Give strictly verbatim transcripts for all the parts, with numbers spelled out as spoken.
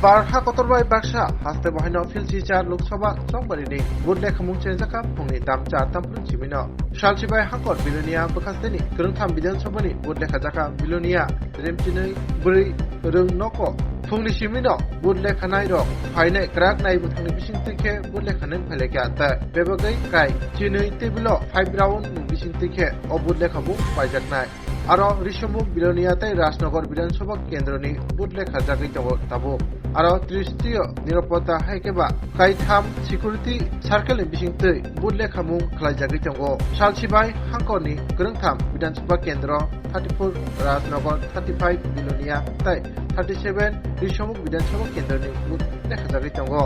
Bar ha kotor bai baksa haste bahaino philsi char Lok Sabha chongbarini vote lekhamung chengjak kha phungni dam char tamphrung simino. Salsi bai Hangkor Bilonia bwkhasteni kwrwngtham Bidhan Sabhani vote lekhajak kha Bilonia remchinwi bwrwi rwng noko. Phungni simino vote lekhanai rok phainai kwrak nai bwthangni bisingtwi khe vote lekhanai phailaikha tei bebagwi kai chinwi tei bilo five round ni bisingtwi khe o vote lekhamung paijaknai. Aro Risomuk Bilonia tei Rajnagar Bidhan Sabha kendroni vote lekhajagwi tongo tabuk. Aro Trishtiyo Nirapotta hai khe ba kaitham security circle ni bisingtwi vote lekhamung khlaijagwi tongo. Salsi bai Hangkorni kwrwngtham Bidhan Sabha kendro thirty-four Rajnagar, thirty-five Bilonia tei thirty-seven Risomuk Bidhan Sabha kendroni vote lekhajagwi tongo.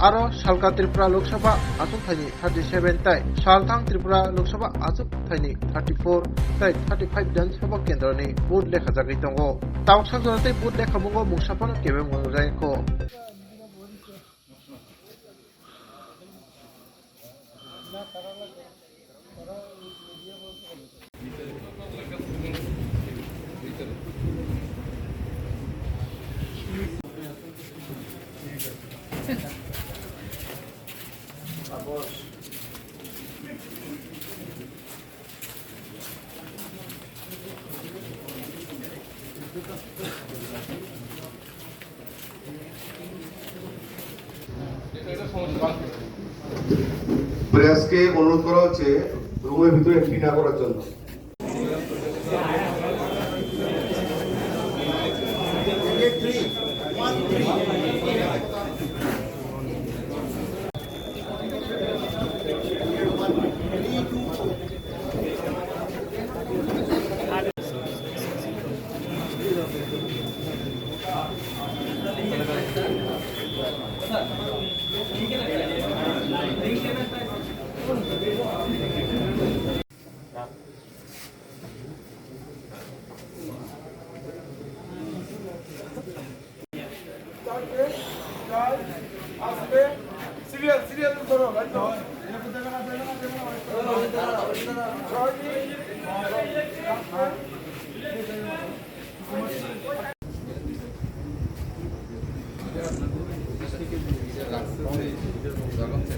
Aro salka Tripura Lok Sabha achukthani thirty-seven tei salthang Tripura Lok Sabha achukthani thirty-four tei thirty-five Bidhan Sabha kendroni vote lekhajagwi tongo. Tabuk sakjora tei vote lekhamungo mungsa phano kebeng manjakha. প্রেসকে অনুরোধ করা হচ্ছে রুমের ভিতরে এন্ট্রি না করার জন্য। Serial, serial ধরো, লাইন ধরো।